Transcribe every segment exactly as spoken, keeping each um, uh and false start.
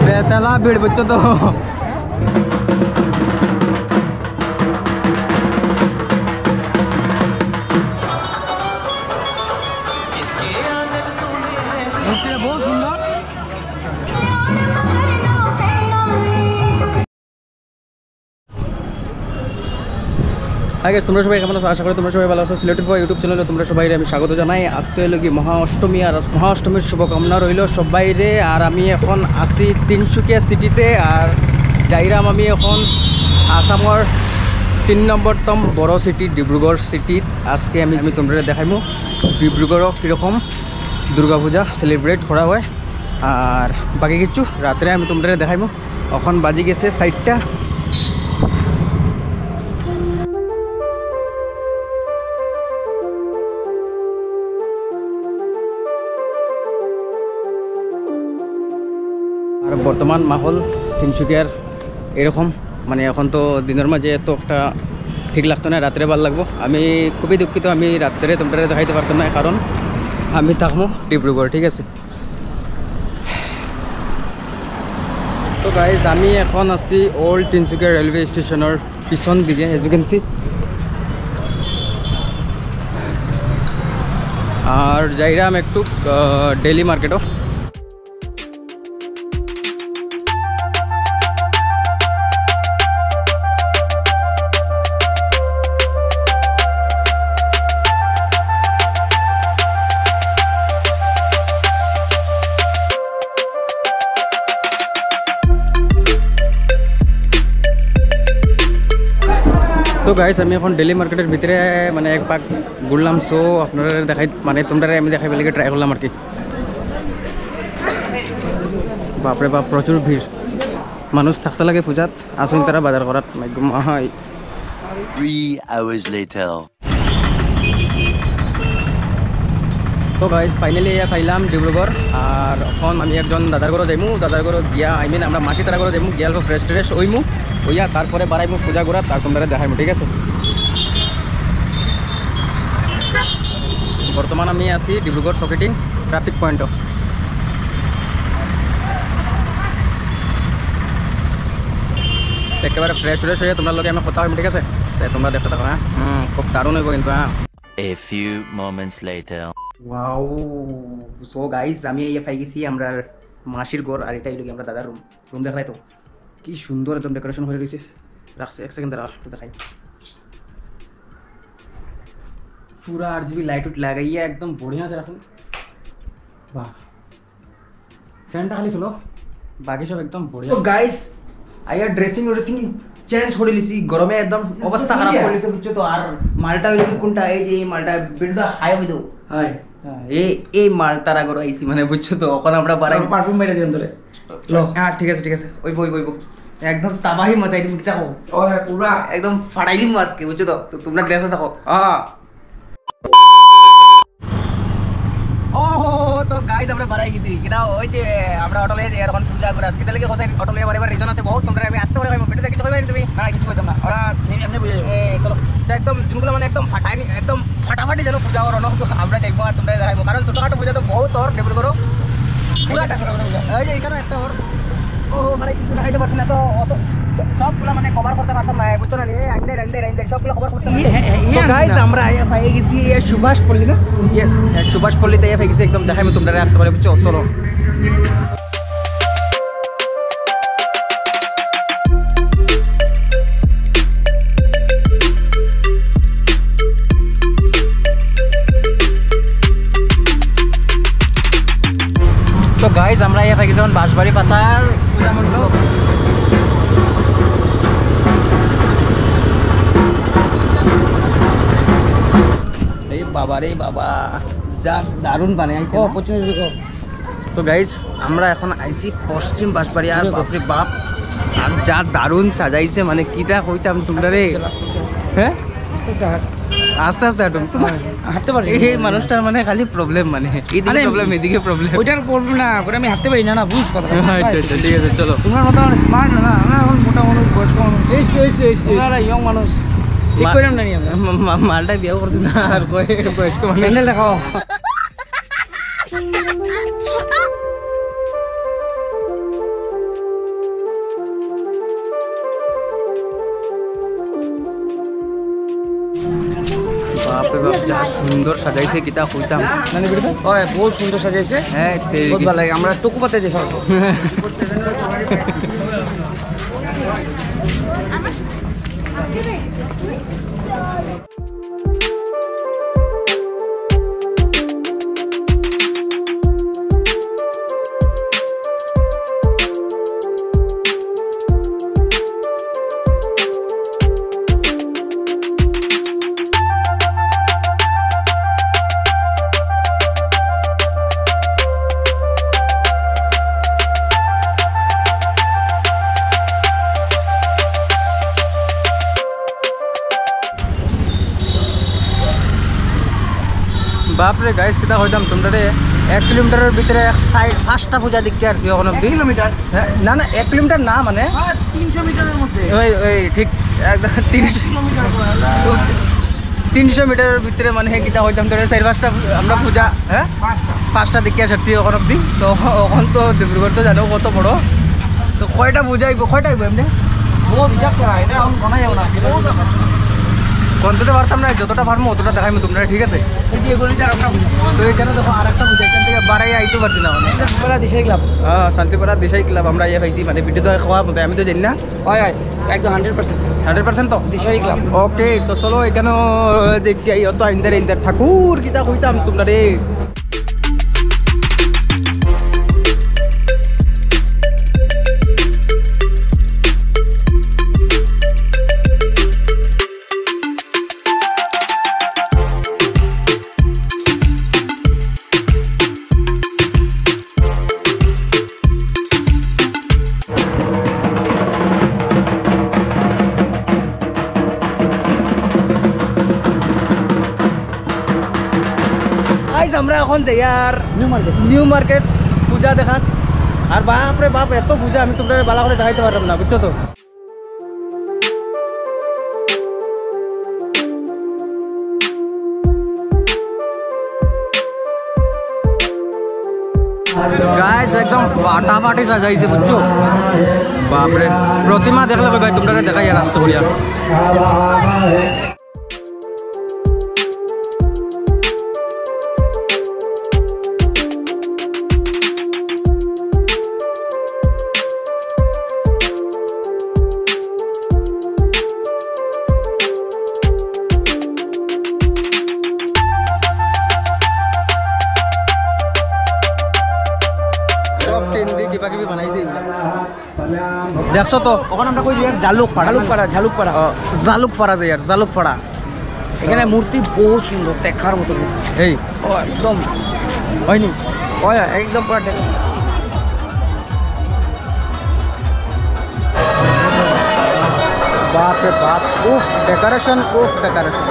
বেতালা ভিড়, বুঝছো তো? হাই গাইস, তোমরা সবাই কেমন আছো? আশা করি তোমরা সবাই ভালো আছো। সিলেটি ফুয়া YouTube চ্যানেলে তোমরা সবাইরে আমি স্বাগত জানাই। আজকে অইলো কি মহা অষ্টমী, আর মহা অষ্টমীর শুভকামনা রইলো সবাইরে। আর আমি এখন আছি তিনসুকিয়া সিটিতে, আর যাইরাম আমি এখন আসামর তিন নম্বরতম বড় সিটি ডিব্রুগড় সিটিত। আজকে আমি, আমি তোমরারে দেখাইমু ডিব্রুগড়ো কীরকম দুর্গা পূজা সেলিব্রেট করা হয়, আর বাকি কিছু রাত্রে আমি তোমরারে দেখাইমু। এখন বাজি গেছে চাইরটা। আর বর্তমান মাহল তিনসুকিয়ার এরকম, মানে, এখন তো দিনর মাঝে এত একটা ঠিক লাগতো না, রাত্রে ভালা লাগবো। আমি খুবই দুঃখিত, আমি রাত্রে তোমরারে দেখাইতে পারতাম না, কারণ আমি থাকমু ডিব্রুগড়, ঠিক আছে? তো গাইজ, আমি এখন আছি ওল্ড তিনসুকিয়া রেলওয়ে স্টেশনর পিছন দিকে, as you can see। আর যাইরাম একটু, আহ, ডেইলি মার্কেটো। তো গাইস, আমি এখন ডেইলি মার্কেটর ভিতরে মানে এক পাক ঘুরলাম। সো আপনারারে দেখাই, মানে তোমরারে আমি দেখাইবার লাগি ট্রাই করলাম আর কি। বাপরে বাপ, প্রচুর ভিড়, মানুষ থাকতে লাগে পূজাত। আসুন তারা বাজার করাত, মাই গো মাই। Three hours later. তো গাইস, ফাইনালি আইয়া পাইলাম ডিব্রুগড়। আর এখন আমি একজন দাদার ঘরো যাইমু, দাদার ঘরো গিয়া, আই মিন, আমরা মাসি তারা ঘরো যাইমু, গিয়া অল্প ফ্রেশ ট্রেশ অইমু, অইয়া তারপরে বারাইমু পূজা ঘুরাত, আর তোমরারে দেখাইমু, ঠিক আছে? বর্তমান আমি আছি ডিব্রুগড় চকেটিং ট্রাফিক পয়েন্টো। একেবারে ফ্রেশ ফ্রেশ অইয়া তোমরার লগে আমি কথা অইমু, ঠিক আছে? তে তোমরা দেখতে থাকো, হ্যাঁ? হুম, খুব দারুণ অইবো কিন্তু, হ্যাঁ। A few moments later. Wow, so guys, আমি আইয়া পাই গেছি আমরার মাসির ঘর, আর ইটা অইলো গি আমরার দাদার রুম। রুম দেখরায় তো, কি সুন্দর একদম ডেকোরেশন করি রইছে। রাখছে, এক সেকেন্ড দাঁড়াও, একটু দেখাই। পুরা আরজিবি লাইট উট লাগাইয়া একদম বড়িয়া আছে রাখছে। বাহ, ফ্যানটা খালি চলো, বাকি সব একদম বড়িয়া। তো গাইস, আইয়া ড্রেসিং ড্রেসিং চেঞ্জ করি লিছি, গরমে একদম অবস্থা খারাপ করি লিছে, বুঝছো তো? আর মালটা অইলো গি কুনটা, এই যে এই মালটা, বিল্ড হাই অইতো। হাই। হ্যাঁ, এই, এই মালটার ঘরো আইছি, মানে, বুঝছো তো? এখন আমরা বারাই পারফিউম মেরে দিলাম তোরে। লো। হ্যাঁ, ঠিক আছে, ঠিক আছে, অইবো, অইবো, অইবো। একদম তাবাহি মচাই দিমু, কিতা কও? ও হ্যাঁ, পুরা। একদম ফাটাই দিমু আজকে, বুঝছো তো? তো তোমরা দেখতে থাকো। হ্যাঁ। ও, তো গাইস, আমরা বারাই গেছি। কিতা, ওই যে আমরা অটো লইয়া যাই, এখন পূজা করাত। কিতা লাগি কইছি অটো লইয়া বারাইবার রিজন আছে বহুত। তোমরা আমি আস্তে করি কইমু, ভিডিওতে কিছু কইবায় নি তুমি? না, কিছু কইতাম না। ওরা এমনি, এমনি বুঝে। এ, চলো। তো একদম দিনগুলো মানে একদম ফাটাই, একদম ফাটাফাটি যেন পূজা অর, অনো আমরা দেখবো আর তোমরারে দেখাইবো। কারণ ছোটখাটো পূজা তো বহুত অর, ডিব্রুগড়ো। পুরাটা ছোটখাটো পূজা। এই যে এখানে একটা অর। ও, মানে কিছু দেখাইতে পারছি না তো, অত সবগুলা মানে কভার করতে পারতাম না, বুঝছো না? এই আইন্দে, আইন্দে, আইন্দে সবগুলা কভার করতে পারতাম না। তো গাইস, আমরা আইয়া পাই গেছি এই সুভাষ পল্লী না? ইয়েস, সুভাষ পল্লীতে আইয়া পাই গেছি, একদম দেখাইমু তোমরারে আস্তে করি, বুঝছো? চলো। তো গাইস, আমরা আইয়া পাই গেছি এখন বাঁশবাড়ি পাতার পূজা মণ্ডপ। এই বাবা রে বাবা, যা দারুণ বানাইছে না? তো গাইস, আমরা এখন আইছি পশ্চিম বাঁশবাড়ি, আর বাপরে বাপ, আর যা দারুণ সাজাইছে, মানে কিতা কইতাম তোমরারে। হ্যাঁ, আস্তে আস্তে হাঁট। আস্তে আস্তে হাঁটুন। তোমার হাঁটতে পারি। এই মানুষটার মানে খালি প্রবলেম, মানে এদিকে প্রবলেম, এদিকে প্রবলেম। ওইটার করবো না, করে আমি হাঁটতে পারি না, না, বুঝ কথা। আচ্ছা, আচ্ছা, ঠিক আছে, চলো। তোমরা মোটামুটি স্মার্ট না, না, আমরা এখন মোটামুটি বয়স্ক মানুষ। এই, এই, এই, এই। তোমরা ইয়ং মানুষ। ঠিক কইলাম না নি আমরা? মা-, মা-, মালটা বিয়া করতে না, আর কয় বয়স্ক মানুষ। প্যান্ডেল দেখাও। বাপরে বাপ, যা সুন্দর সাজাইছে, কিতা কইতাম। নানি বেটা? ওই, বহুত সুন্দর সাজাইছে। হ্যাঁ, তেরি বহুত কি? ভালা লাগে। আমরা টুকু পাতা দিয়ে সাজাইছে। বাপরে গাইস, কিতা কইতাম তুমরারে, এক কিলোমিটারর ভিতরে এক সাইড পাঁচটা পূজা দেখিয়া আরছি অখন অব্দি। কিলোমিটার? হ্যাঁ, না, না, এক কিলোমিটার না, মানে, আর তিনশো মিটারের মধ্যে। ওই, ওই, ঠিক একদম তিনশো, কিলোমিটার। তিনশো মিটারর ভিতরে, মানে, কিতা কইতাম তোরে, চাইর পাঁচটা আমরা পূজা, হ্যাঁ? পাঁচটা। পাঁচটা দেখিয়া আরছি অখন অব্দি। তো অখন তো ডিব্রুগড় তো জানো কত বড়। তো কয়টা পূজা অইবো, কয়টা অইবো এমনে? বহুত হিসাব ছাড়া, এটা অখন গনা যাইবো না, বহুত আছে। গনতে তো পারতাম না, যতটা পারমু অতটা দেখাইমু তুমরারে, ঠিক আছে? এই যে এগুলি তো আর একটা পূজা। তো এখানে দেখো আর একটা পূজা, এখান থেকে বাড়াই আইতে পারছি না অখন। শান্তিপাড়া দিশারি ক্লাব। হ্যাঁ, শান্তিপাড়া দিশারি ক্লাব, আমরা ইয়ে পাইছি, মানে, ভিডিও তো খাওয়া মতো, আমি তো জানি না। হয়, হয়, একদম হান্ড্রেড পার্সেন্ট। হান্ড্রেড পার্সেন্ট তো? দিশারি ক্লাব। ওকে, তো চলো, এখানেও দেখি, এই অত আইন্দার আইন্দার ঠাকুর, কিতা কইতাম তুমরারে। গাইস, আমরা অখন যাইয়ার নিউ মার্কেট। নিউ মার্কেট পূজা দেখাত। আর বাপ রে বাপ, এত পূজা আমি তুমরারে ভালা করি দেখাইতে পারলাম না, বুঝছো তো? গাইস, একদম ফাটাফাটি সাজাইছে, বুঝছো? বাপরে, প্রতিমা দেখলে কইবায়, তুমরারে দেখাইয়ার আস্তে করিয়া। সব টিন দি কিবা কিবি বানাইছে এগুলা। দেখছো তো, অখন আমরা কই যাইয়ার? জালুকপাড়া। জালুকপাড়া, জালুকপাড়া। ও, জালুকপাড়া যাইয়ার, জালুকপাড়া। এখানে মূর্তি বহুত সুন্দর, দেখার মতো মূর্তি। এই। ও, একদম। হয়নি? হয়, হয়, একদম পুরা ডে-, বাপ রে বাপ, উফ, ডেকোরেশন, উফ, ডেকোরেশন।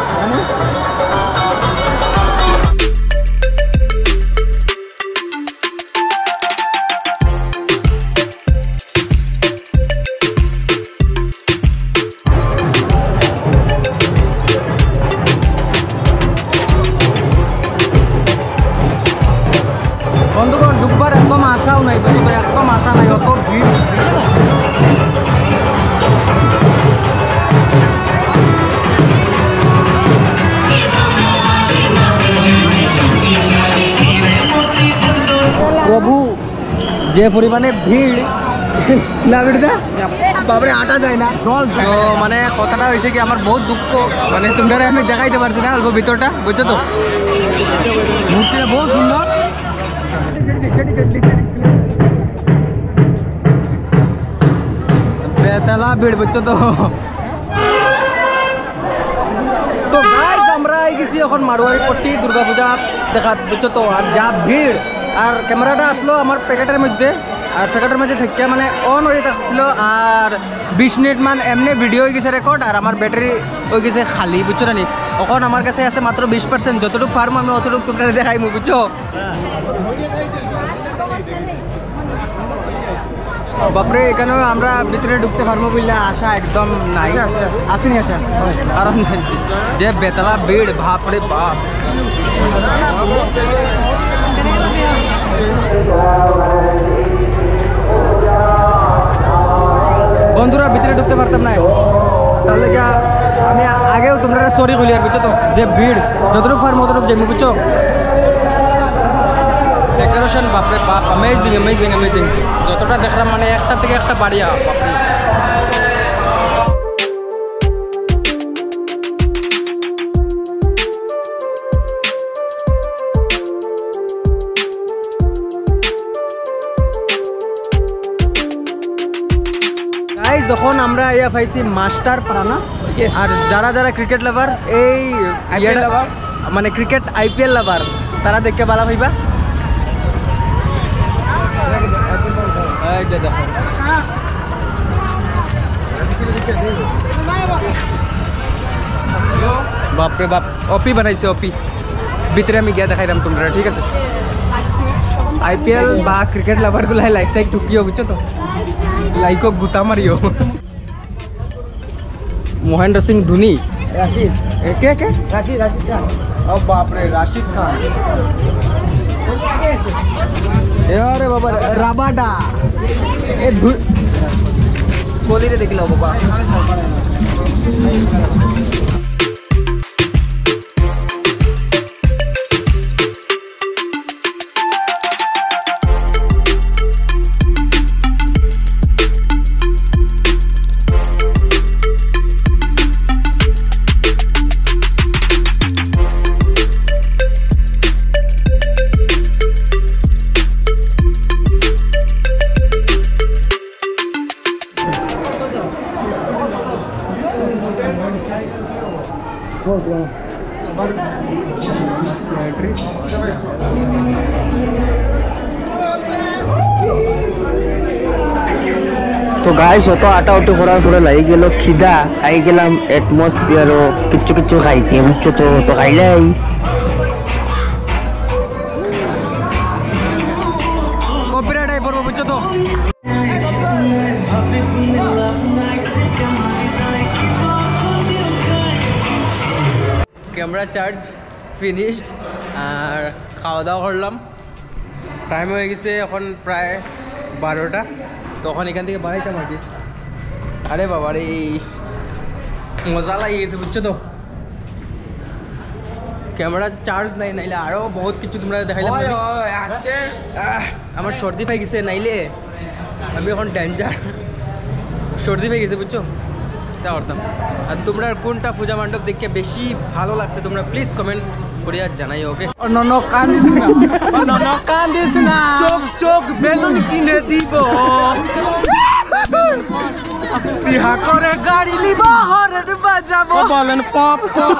বন্ধুগণ, ঢুকবার একদম আশাও নাই, বুঝলি ভাই, একদম আশা নাই, অত ভিড়। প্রভু, যে পরিমাণে ভিড়, না ভিড় দা? বাপরে, আটা যায় না। জল তো মানে কথাটা হইছে কি, আমার বহুত দুঃখ, মানে তুমরারে আমি দেখাইতে পারছি না অল্প ভিতরটা, বুঝছো তো? মূর্তিটা বহুত সুন্দর। বেতালা ভিড়, বুঝছো তো? তো গাইস, আমরা আই গেছি অখন মারোয়ারি পট্টি দুর্গা পূজা দেখাত, বুঝছো তো? আর যা ভিড়, আর ক্যামেরাটা আসলো আমার পকেটের মধ্যে, আর পকেটের মধ্যে থাকিয়া মানে অন হয়ে থাকছিল, আর বিশ মিনিট মান এমনি ভিডিও হয়ে গেছে রেকর্ড, আর আমার ব্যাটারি হয়ে গেছে খালি, বুঝছো না নি? অখন আমার কাছে আছে মাত্র বিশ পার্সেন্ট, যতটুকু পারমু আমি অতটুকু তুমরারে দেখাইমু, বুঝছো? বাপরে, এখানেও আমরা ভিতরে ঢুকতে পারমু বুলিয়া আশা একদম নাই। আছে, আছে, আছে। আছে নি আশা? কারণ যে বেতালা ভিড়, বাপরে বাপ। পারতাম না। তার লাগি আমি আ-, আগেও তোমরা সরি কইলি আর, বুঝছো তো, যে ভিড় যতটুক পারমু অতটুক যাইমু, বুঝছো? ডেকোরেশন বাপরে বাপ, অ্যামেজিং, অ্যামেজিং, অ্যামেজিং। যতটা দেখলাম মানে একটা থেকে একটা বাড়িয়া, বাপরে। গাইস, যখন আমরা আইয়া পাইছি মাস্টার পাড়া না, আর যারা যারা ক্রিকেট লাভার, এই আইপিএল ইয়েটা, লাভার। মানে ক্রিকেট আইপিএল লাভার, তারা দেখতে ভালা পাইবা। এই যে দেখো। বাপরে বাপ, অপি বানাইছে, অপি। ভিতরে আমি গিয়া দেখাইলাম তোমরা, ঠিক আছে? আইপিএল বা ক্রিকেট লাভার গুলাই লাইক সাইক ঢুকিও, বুঝছো তো? লাইকো গুতা মারিও। মহেন্দ্র সিং ধোনি। রাশিদ। এ, কে, কে? রাশিদ, রাশিদ খান। ও বাপরে, রাশিদ খান। এ আরে বাবা, রাবাডা। এ ধু-, কোহলিরে দেখিলাও বাবা। তো গাইস, অত আটাউটি করার পরে লাগি গেল খিদা, আই গেলাম অ্যাটমসফিয়ারও কিচ্ছু কিচ্ছু খাইতে, বুঝছো তো, তো খাইলাই। কপিরাইট আই পড়বো, বুঝছো তো। ক্যামেরা চার্জ ফিনিশড, আর খাওয়া দাওয়া করলাম। টাইম হয়ে গেছে এখন প্রায় বারোটা। তখন এখান থেকে বাড়াইতাম আর কি। আরে বাবা রে, এই মজা লাগে গেছে, বুঝছো তো। ক্যামেরা চার্জ নাই, নাইলে আরো বহুত কিছু তোমরা দেখাইলাম। ওই, ওই, আজকে আহ, আমার সর্দি পাই গেছে, নাইলে আমি এখন ডেঞ্জার। সর্দি পেয়ে গেছে, বুঝছো? তা করতাম। আর তোমরা কোনটা পূজা মণ্ডপ দেখে বেশি ভালো লাগছে, তোমরা প্লিজ কমেন্ট করিয়া জানাই, ওকে? ও নন, কান্দিস না। ও নন, কান্দিস না। চোখ চোখ বেলুন কিনে দিব। বিহা করে গাড়ি লিব, হরেন বাজাবো। ও বলেন পপ, পপ।